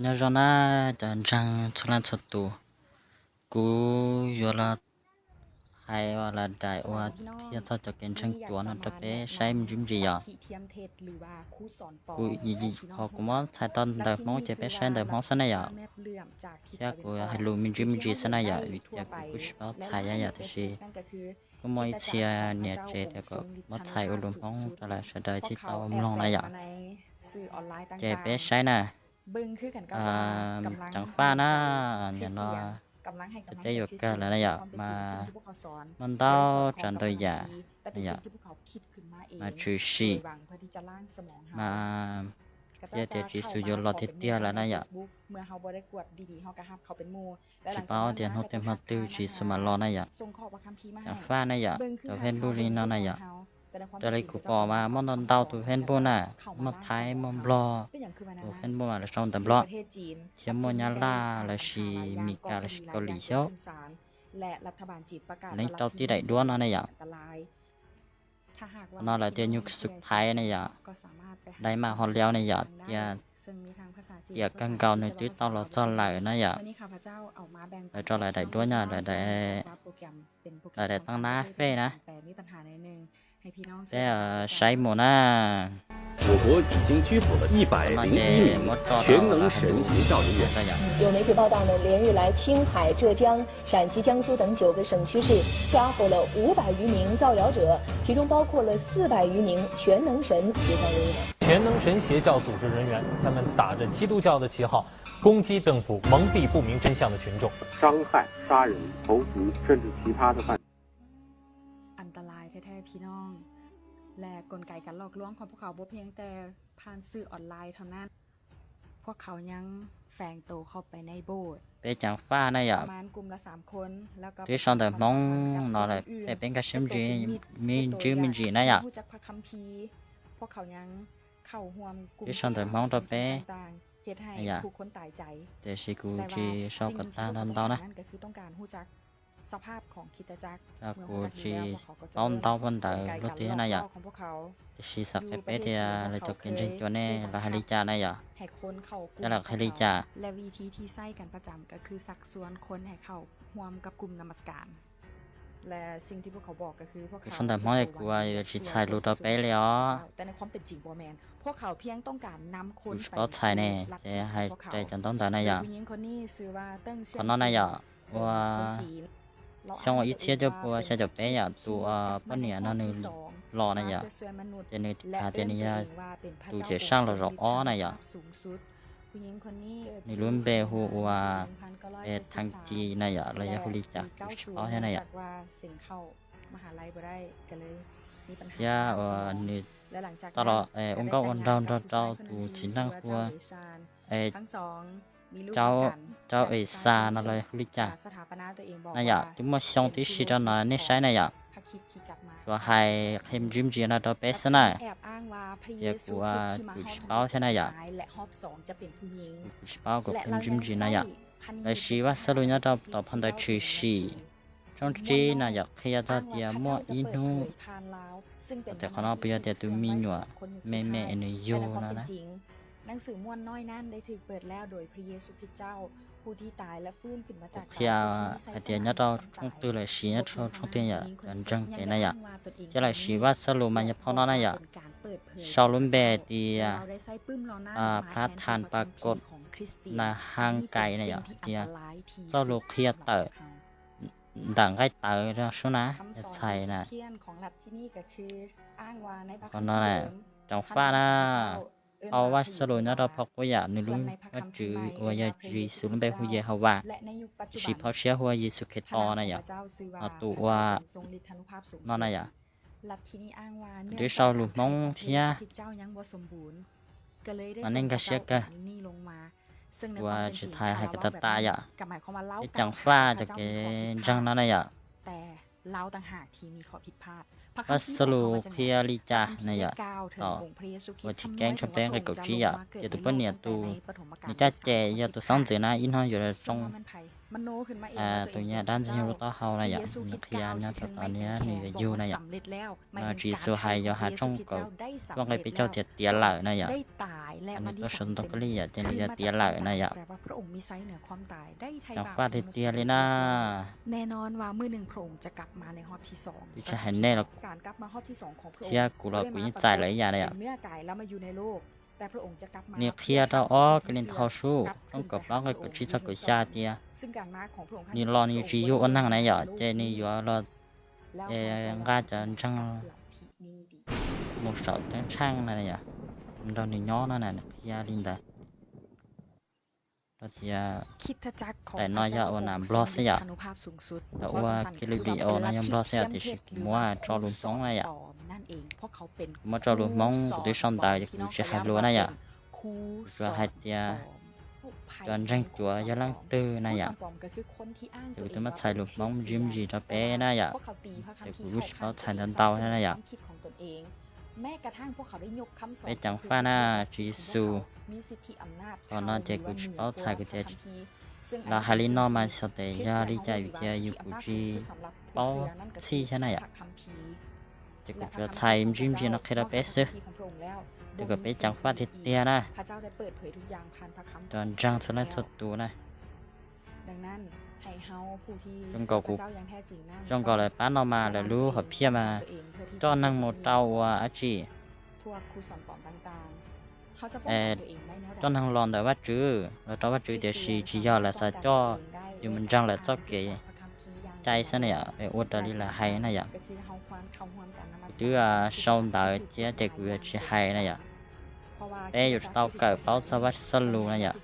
Nyob zoo na cov ntseeg txhua leej txhua tus, kuv yuav los hais los daim ua qhia txog cov kev ntseeg cuav no rau peb saib me ntsis me ntsis yom. Kuv, qhov kuv muab txhais tau ntawv Hmoob ces peb saib ntawv Hmoob xwb na yom, thiab kuv hais lus me ntsis me ntsis xwb na yom, vim tias kuv kuj tsis paub txhais yom, tiam sis kuj muaj ib txhia niam tsev tias kom muab txhais ua lus Hmoob rau lawv sawv daws thiaj tau mloog na yom. Ces peb saib na, ceev faj na, nim no teb yuav kawg lawm na yom, mas muaj ntau tsav ntau yam na yom, mas tshwm sim, mas cia tias Tswv Yexus yuav los tiag tiag lawm na yom. Tsis paub tias hnub twg hmo twg Tswv Yexus mam los na yom. Ceev faj na yom, tus Facebook li no na yom. Raws li kuv pom mas muaj ntau ntau tus Facebook na, muaj Thaib muaj Nplog, tus Facebook mas lawv sau ntawv Nplog, thiab muaj Nyab Laj los sis Mis Kas los sis Kaus Lim xwb. Leej rau tib daim duab no ne yom. Qhov no lawv tias nyuj xub thaiv ne yom, dai mas ho liau ne yom, tias tiam kawg nkaus nws twb tau los txog lawm na yom. Lawv rau lawv daim duab nyob, lawv daim, lawv daim toj nab fej na. Peb saib mus na. 我国已经拘捕了一百零一名全能神邪教人员。有媒体报道呢，连日来，青海、浙江、陕西、江苏等九个省区市抓获了五百余名造谣者，其中包括了四百余名全能神邪教人员。全能神邪教组织人员，他们打着基督教的旗号，攻击政府，蒙蔽不明真相的群众。伤害、杀人、投毒，甚至其他的犯罪。 อันตรายแท้ๆ พี่น้อง และกลไกการหลอกลวงของพวกเขาบ่เพียงแต่ผ่านสื่อออนไลน์เท่านั้น พวกเขายังแฝงตัวเข้าไปในโบสถ์ Peb ceev faj na yom. ประมาณกลุ่มละสามคน แล้วก็ twb sau ntawv Hmoob no lawm, peb nkag siab me ntsis me ntsis na yom. พวกเขายังเข้าร่วมกลุ่ม twb sau ntawv Hmoob rau peb ต่างๆ เฮ็ดให้ผู้คนตายใจ tiam sis kuv tsis sau kom tag ntau ntau na. สภาพของคริสตจักร Kuv tsis paub ntau pab ntawv luag twg na yom, tiam sis xav qhia peb tias lawv cov kev ntseeg cuav ne lawv hais li cas na yom, thiab lawv qhia li cas. และวิธีที่ใช้กันประจำก็คือชักชวนคนให้เข้าร่วมกับกลุ่มนมัสการ และสิ่งที่พวกเขาบอกก็คือ พวกเขา kuv sau ntawv Hmoob es kuv yuav tsis txhais lus rau peb li os. แต่ในความเป็นจริงบ่แม่น พวกเขาเพียงต้องการนำคน kuv tsis paub txhais ne, ces hais raws cov ntaub ntawv na yom. ผู้หญิงคนนี้ชื่อว่าเติ้งเซี่ยง Qhov no na yom, ua xyoo ib txhiab cuaj pua xya caum peb yom, tus poj niam no nws los na yom, ces nws hais tias nws yog tus ciam saj los zaum ob na yom. Nws lub npe hu ua Thaj Ci na yom, los yog hu li cas kuv tsis paub thiab na yom. Thiab uas nws tau los ua nkauj ua nraug nrog rau tus txiv neej hu ua Cauv Es Xas no los hu li cas na yom, twb muaj xyoo tib si rau no nej saib na yom. Tsuas hais qhia me ntsis me ntsis no rau peb xwb na, ces kuv kuj tsis paub thiab na yom. Kuv tsis paub, kuv qhia me ntsis me ntsis no yom. Lawv siv Vaj Xab Lus nyob rau tom phau ntawv Tshwm Sim tshooj tsib no yom, qhia txog tias muaj ib hnub, tias qhov no puas yog tias tus me nyuam me me es nws yug no na. หนังสือม่วนน้อยนั้นได้ถูกเปิดแล้วโดยพระเยซูคริสต์เจ้า ผู้ที่ตายและฟื้นขึ้นมาจากตาย Qhia hais tias nyob rau tshooj twg lawv siv, nyob rau tshooj twg yom, cov ntseeg kev na yom. Thiab lawv siv Vaj Xab Lus mas yog phau no na yom, sau lub npe tias พระธรรมปรากฏ ในทางไกล na yom, hais tias txoj lus qhia tawm ntawm nqaij tawv rau sub na, yog txhais na. Qhov no na, ceev faj na, phau Vaj Xab Lus nyob rau phau qub yam, nws lub Vajtswv uas yog Tswv Yexus lub npe hu Yehauvas, tiam sis phau tshiab hu ua Yexus Khetos na yom. Ho tus uas no na yom, twb sau lus Hmoob thiab, mas nej nkag siab kawg. Kuv tsis txhais hais kom tag tas yom, peb ceev faj cov kev ntseeg no na yom. Vaj Xab Lus qhia li cas na yom, tom Vaj Thib Keeb tshooj peb nqe kaum tsib yom, ces tus poj niam tus nws caj ces yog tus xeeb ntxwv na, ib hnub yuav tsoo Tus nyuag dab ntxwg nyoog lub taub hau na yom, nws qhia nyob tau tom niag nws yuav yug na yom. No Tswv Yexus hais Yauhas tshooj kaum cuaj nqe peb caug tias tiav lawm na yom. Nws tuaj saum ntoo khaub lig yom, ces nws yog tiav lawm na yom. Ceev faj tiag tiag li na. Twb tsis hais nej los thiab kuv los kuv yeej txais lawm ib yam na yom. Nws qhia rau ob Kalinthaus tshooj kaum plaub nqe kaum tsib txog kaum xya tias nws los nws tsis yug ua neeg na yom, ces nws yuav los nqa cov ntseeg mus saum ceeb tsheej na yom, nrog nws nyob no na, nws qhia li ntawd. Rau tias daim no yog ua nas Nplog xwb yom, lawv ua clip video no yog Nplog xwb yom, tiam sis kuv muab tso lus Hmoob na yom. Kuv muab tso lus Hmoob, kuv twb sau ntawv ces kuv tsis hais lus na yom. Kuv tsuas hais tias cov ntseeg cuav yog leej twg na yom. Ces kuv twb muab txhais lus Hmoob me ntsis me ntsis rau peb na yom. Ces kuv kuj tsis paub txhais ntau ntau thiab na yom. Peb ceev faj na, Tswv Yexus. Qhov no ces kuv tsis paub txhais, kuv tias lawv hais li no mas xyov tes yog li cas, vim tias yus kuv tsis paub txhij thiab na yom. Ces kuv tsuas txhais me ntsis me ntsis no qhia rau peb xwb, ces kom peb ceev faj tiag tiag na. Cov ntseeg txhua leej txhua tus na. Zoo nkaus kuv, zoo nkaus lawv pab no mas lawv lub hom phiaj mas coj neeg mus rau ua dab tsi, coj neeg los ntawm Vajtswv, los rau Vajtswv, tiam sis tsis yog, lawv xav coj yus mus ntseeg lawv txoj kev cai xwb na yom, ua raws li lawv hais na yom. Kuv twb sau ntawv thiab ces kuv yuav tsis hais na yom. Peb yuav tsum tau kawm paub txog Vajtswv lus na yom,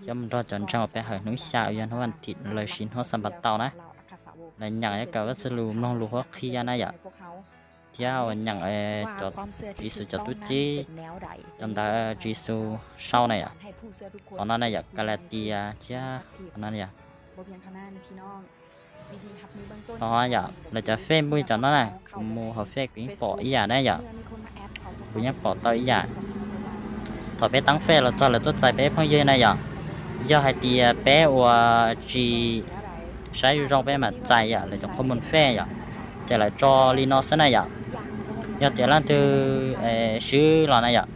thiab mus nrog cov ntseeg uas peb hawm hnub xya uas yog hnub vas thiv lossis hnub Xanpataus na, lawv nyeem thiab kawm Vajtswv lus, mloog lus qhuab qhia na yom, thiab uas nyeem Tswv Yexus cov tub txib, cov ntawv Tswv Yexus sau na yom. Qhov no na yom, Kalatias thiab qhov no na yom. Qhov yom, lawv cov Facebook cov no na, kuv mus hauv Face kuv yeej pom ib yam na yom. Kuv yeej pom tau ib yam. Thaum peb teeb Face los txog lawv tuaj txais peb phooj ywg na yom. Yog hais tias peb ua tsis saib zoo zoo peb mam txais yom, lawv cov qhob mus Face yom, ces lawv tso li no xwb na yom. Yog tias leej twg swb los na yom,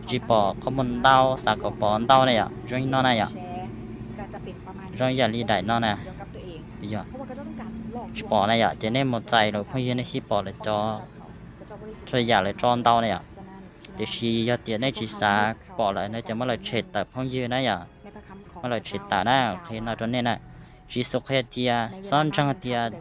tsis pom qhob mus ntau, xav kom pom ntau na yom, zoo li no na yom. Zoo ib yam li daim no na, yog tsis pom na yom, ces nej mus txais lawv phooj ywg nej thiaj pom lawv cov txhua yam lawv tso ntau na yom. Tiam sis yog tias nej tsis xav pom lawm no ces muab lawv tshem tawm phooj ywg na yom. Muab lawv tshem tawm na, qhia no rau nej na. Tswv Yexus qhia tias xob ntseeg tias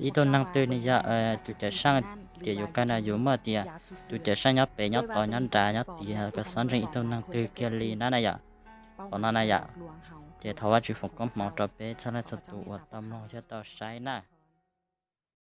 ib tug neeg twg nws yog tus cawm seej, tias yuav kawg no yuav muaj tias tus cawm seej nyob pem nyob tod nyob nrad nyob tid, kom xob ntseeg ib tug neeg twg kiag li na na yom. Qhov no na yom, ces thov Vajtswv foom koob hmoov rau peb txhua leej txhua tus uas tau mloog thiab tau saib na.